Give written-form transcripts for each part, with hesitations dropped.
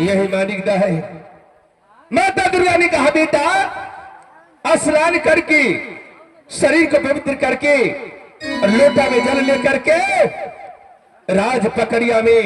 यही मानिकदा है। माता दुर्गा ने कहा बेटा स्नान करके शरीर को पवित्र करके और लोटा में जल लेकर के राज पकड़िया में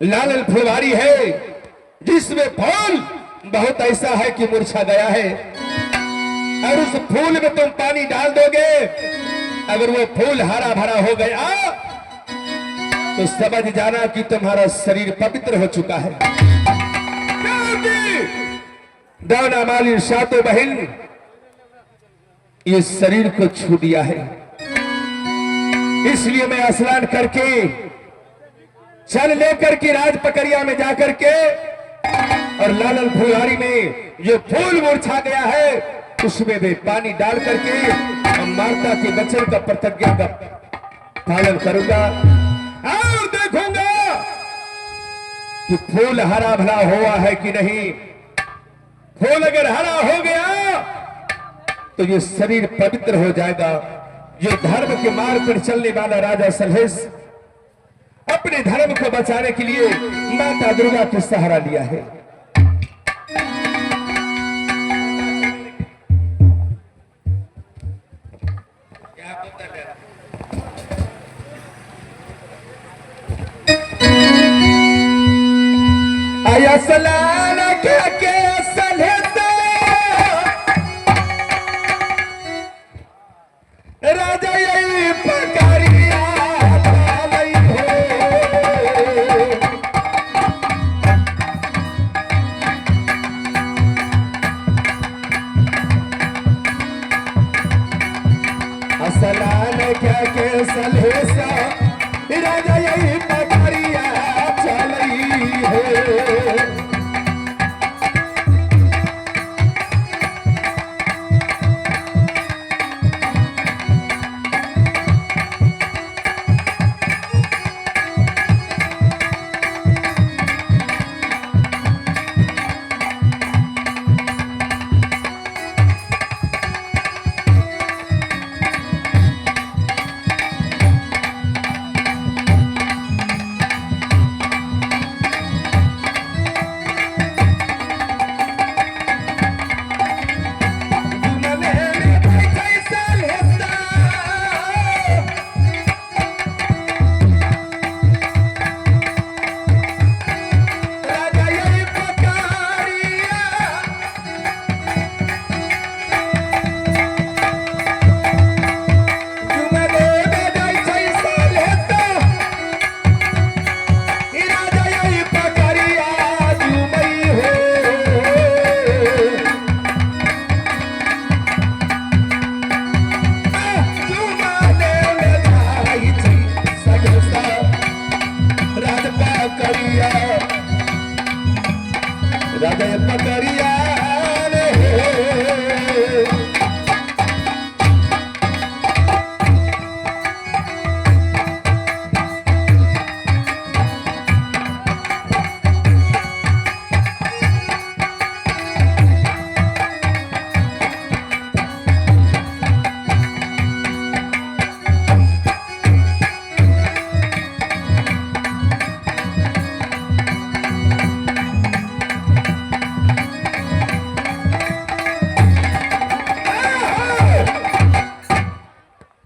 लाल फुलवारी है जिसमें फूल बहुत ऐसा है कि मुरझा गया है, और उस फूल में तुम पानी डाल दोगे, अगर वो फूल हरा भरा हो गया तो समझ जाना कि तुम्हारा शरीर पवित्र हो चुका है। क्योंकि दाना माली सातों बहन ये शरीर को छू दिया है, इसलिए मैं स्नान करके चल लेकर के राज पकड़िया में जाकर के और लालल फुलवारी में जो फूल मुरझा गया है उसमें भी पानी डाल करके हम माता के वचन का प्रतिज्ञा का पालन करूंगा और देखूंगा कि फूल हरा भरा हुआ है कि नहीं। फूल अगर हरा हो गया तो ये शरीर पवित्र हो जाएगा। ये धर्म के मार्ग पर चलने वाला राजा सलहेश अपने धर्म को बचाने के लिए माता दुर्गा के सहारा लिया है। आया सलान के सलहेता राजा यही पकड़िया चालई हो। असलान क्या के सलहेसा राजा यही पकड़िया चलई हो। जुमले में बैठे सलहेसा राजा यही पकड़िया जुमले में बैठे सलहेसा राजा यही पकड़िया जुमई हो। जुमाने में जाई छी सगसा राज पकड़िया राजा पकड़िया रे।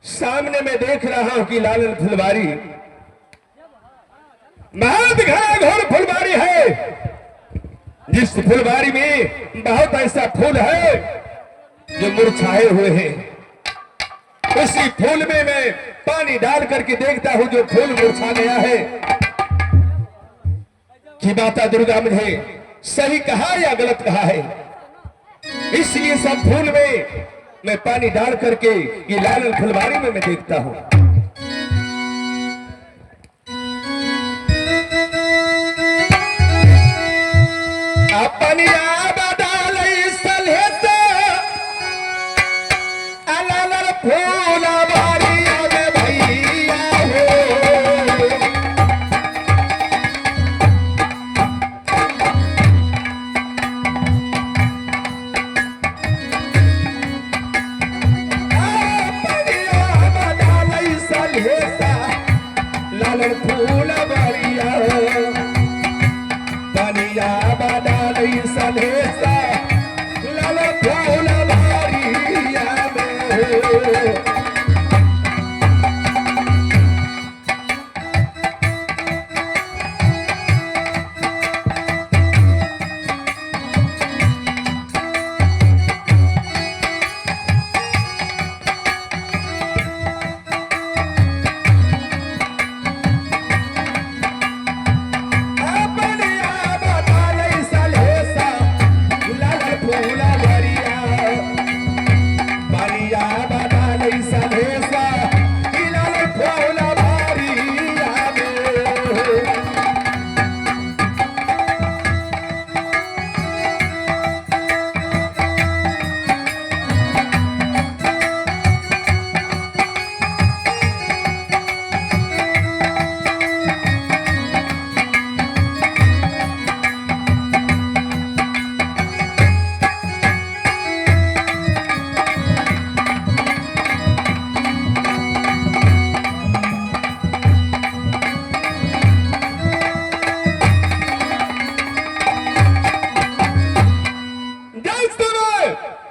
सामने में देख रहा हूं कि लाल फुलवारी बहुत घना घोर फुलवारी है, जिस फुलवारी में बहुत ऐसा फूल है जो मुरझाए हुए हैं। उसी फूल में मैं पानी डाल करके देखता हूं जो फूल मुरझा गया है कि माता दुर्गा मुझे सही कहा या गलत कहा है। इसलिए सब फूल में मैं पानी डाल करके ये लाल फुलवारी में मैं देखता हूं। अपनिया बदल सलहेता लाल फूलवारी में भैया हो। अपनिया बदल सलहेता लाल फूलवारिया अपनिया बतालै सलहेसा लाल फूल भरिया, बलिया बतालै सलहेसा लाल फूल भरिया में।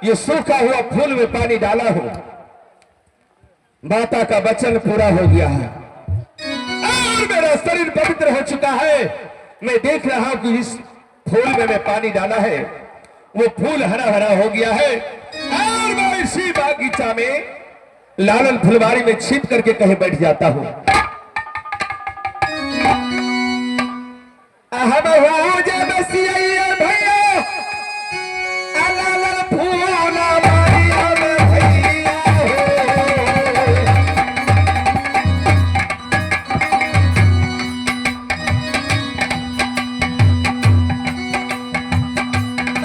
ये सूखा हुआ फूल में पानी डाला हूं, माता का वचन पूरा हो गया है और मेरा शरीर पवित्र हो चुका है। मैं देख रहा हूं कि इस फूल में मैं पानी डाला है, वो फूल हरा हरा हो गया है और मैं इसी बागीचा में लालन फुलवारी में छिप करके कहीं बैठ जाता हूं। अहम हो जब सिया भैया लालन फूलवारिया में भैया हो।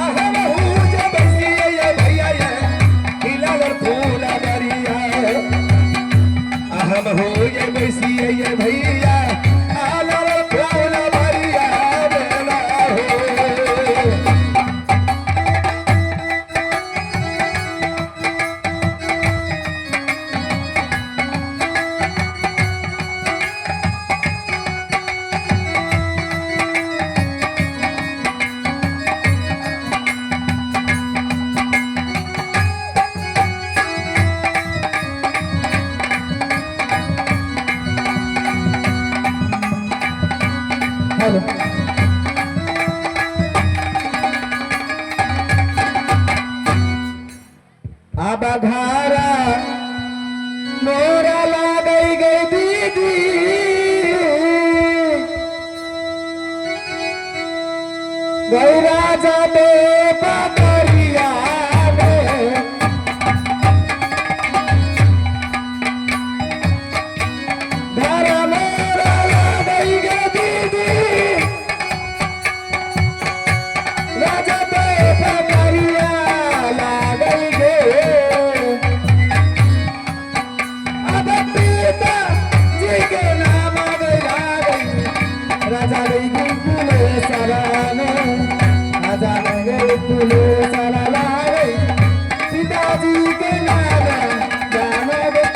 अहम हूँ जब सिया भैया लालन फूलवारिया, अहम हो जब सिया भैया लालन फूलवारिया बेला हो। हेलो। अब घारा मोरा लागई गई दीदी, गई राजा दे बकरिया में। घारा मोरा लागई गई दीदी, राजा दे बकरिया लागई गे। अब पिता जी के नाम गई राजा गई गुरुकुल सराने, राजा गई गुरुकुल सरा गई पिताजी के नाम जान गई।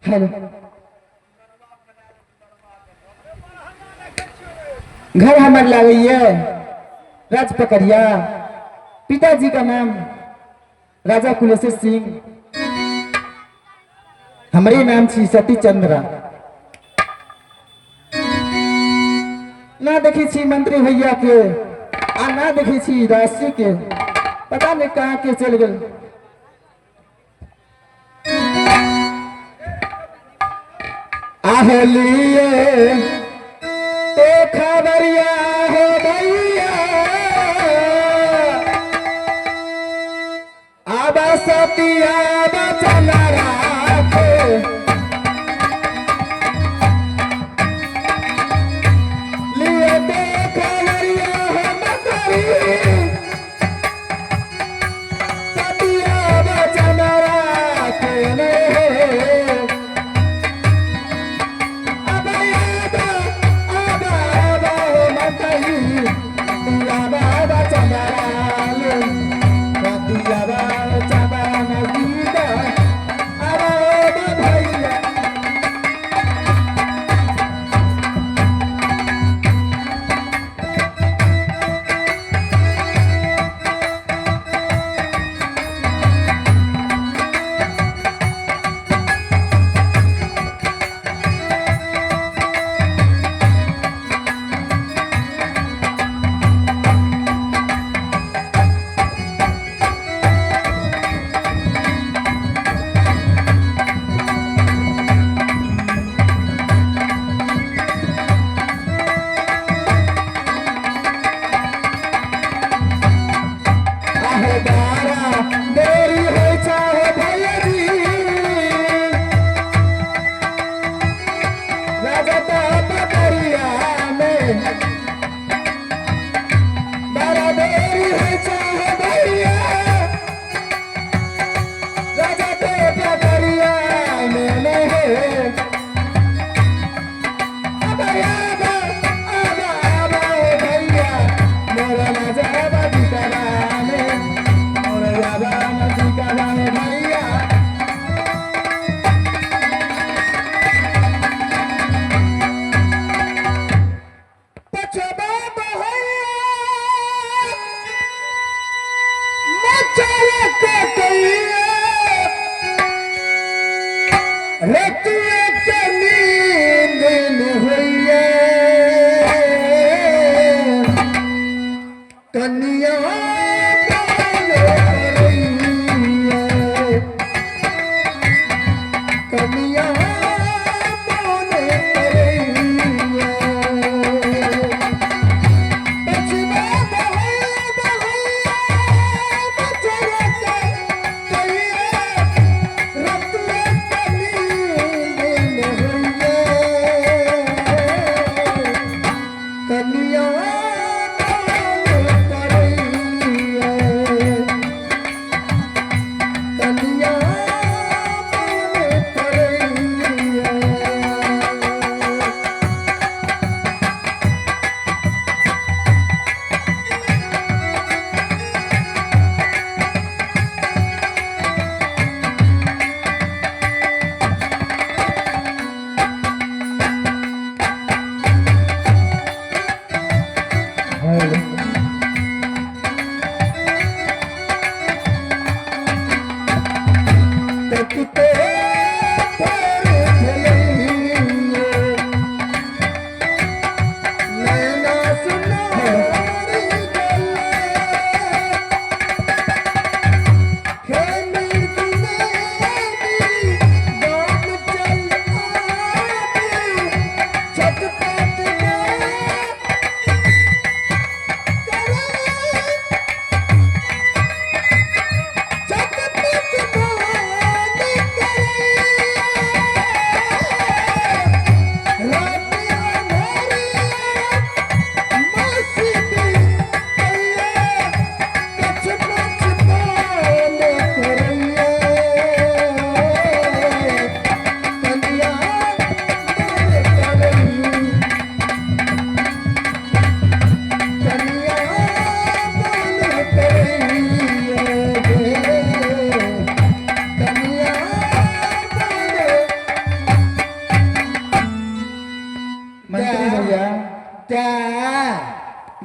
हेलो, घर हमर लागैया राज पकड़िया, पिताजी का नाम राजा कुलेश्वर सिंह, हमरे नाम छी सती चंद्रा। ना देखी छी मंत्री भैया के आ ना देखी छी राशि के, पता नहीं कहाँ के चल गए। आहलिए तो खबरिया हो भैया, आबा सतिया बचन राखे, लिए तो खबरिया हो मतरी, सतिया बचन राखे ने। अब आबा आबा आबा हो मतरी, दिया बाबा चमराले, दिया बाबा चमराना सीता, अब आबा भैया। आहे बारा देरी होइ चाहे भैया जी, राजा ताप दरिया में, बारा देरी होइ चाहे भैया, राजा ताप दरिया में ने। अब आबा आबा आबा ओ भैया, मोरा राजा बाजी कराने, मोरा राजा बाजी कराने भैया। पछबा बहैया मचल कटैया, रतिया के नींद न होइए, कनिया बोले करैया, कनिया बोले करैया। पछबा बहैया बहैया मचल कटैया, रतिया के नींद न होइए, कनिया बोले करैया, कनिया बोले करैया। तकते पर खेलैये, नैना सुनारी गले, हे निर्गुणी गाम चल आबी, छटपट में करे, चटपट मान करे।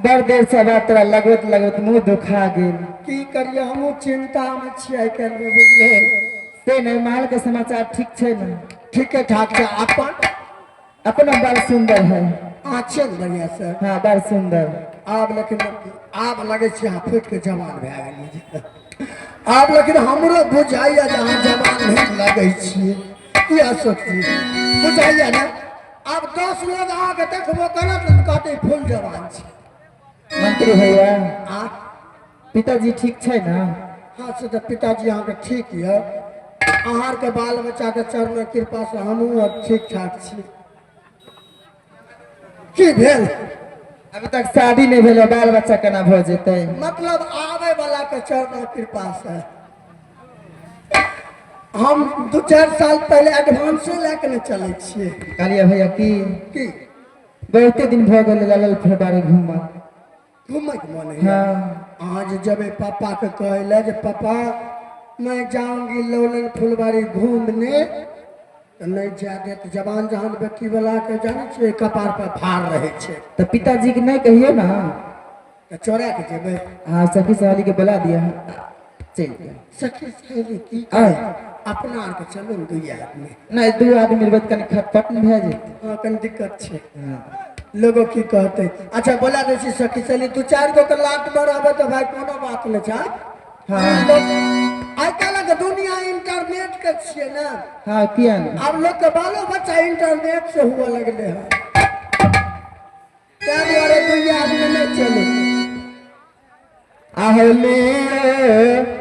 बड़ देर से बात तोरा लगबैत लगबैत मुंह दुखा गेल। की करिए, हमहूँ चिंतामे छियै आइ काल्हिमे, बुझलियै? से नहि, माल के समाचार ठीक छै ने? ठीके ठाक छै। अपन? अपना बड़ सुंदर है। अहाँ छियै ने बढ़िआँ से? हाँ, बड़ सुंदर। आब लेकिन आब लगै छै अहाँ फुटि कऽ जवान भए गेलियै आब। लेकिन हमरो बुझाइए जे अहाँ जवान नहि लगै छियै। की अशोक जी, बुझाइए ने? आब 10 लोग अहाँके देखबो करत ने तऽ कहतै फुल जवान छै। मंत्री भैया, आ पिताजी ठीक छै ने? हाँ, से तऽ पिताजी अहाँके ठीक यऽ। अहाँके बाल बच्चाके चरण कृपासँ हमहूँ आब ठीक ठाक छी। की भेल? अभी तक शादी नहि भेलै, बाल बच्चा केना भऽ जेतै? मतलब आबै वाला के चरण कृपासँ हम 2-4 साल पहिले एडवांसो लए के ने चलै छियै। कहलियै भैया की की? बहुते दिन भऽ गेलै लाल फुलबाड़ी घूमल। घूमैके मन है? हाँ। अहाँ जे जेबै पापाके कहै लए जे पापा मैं जाऊंगी लौलन फुलबाड़ी घूमने, तऽ नहि जाय देत। जवान जहान बेटी वाला के जानै छियै, कपार पर भार रहै छै। तऽ पिताजी के नहि कहियौ ने। तऽ चोरा के जेबै। हाँ, सखी सहेली के बोला दिया, चलि जाओ। सखी सहेली की? आय। अपना आरके चलू ने दुइये आदमी। नहि, दू आदमी रहबै तऽ कनि खटपट ने भए जेतै। हँ, कनि दिक्कत छै। हाँ। लोगो की कहते? अच्छा, बोला दै छी सखी सहेली। 2-4 गो के लाट में रहबै तऽ भाई कोनो बात नहि छै। हाँ। आइ काल्हिक दुनिया इंटरनेट के छियै ने। हाँ, किया नहि। आब लोक के बालो बच्चा इंटरनेट से हुआ लगले हन, ताहि दुआरे दुइये आदमी नहि चलू। आहलिए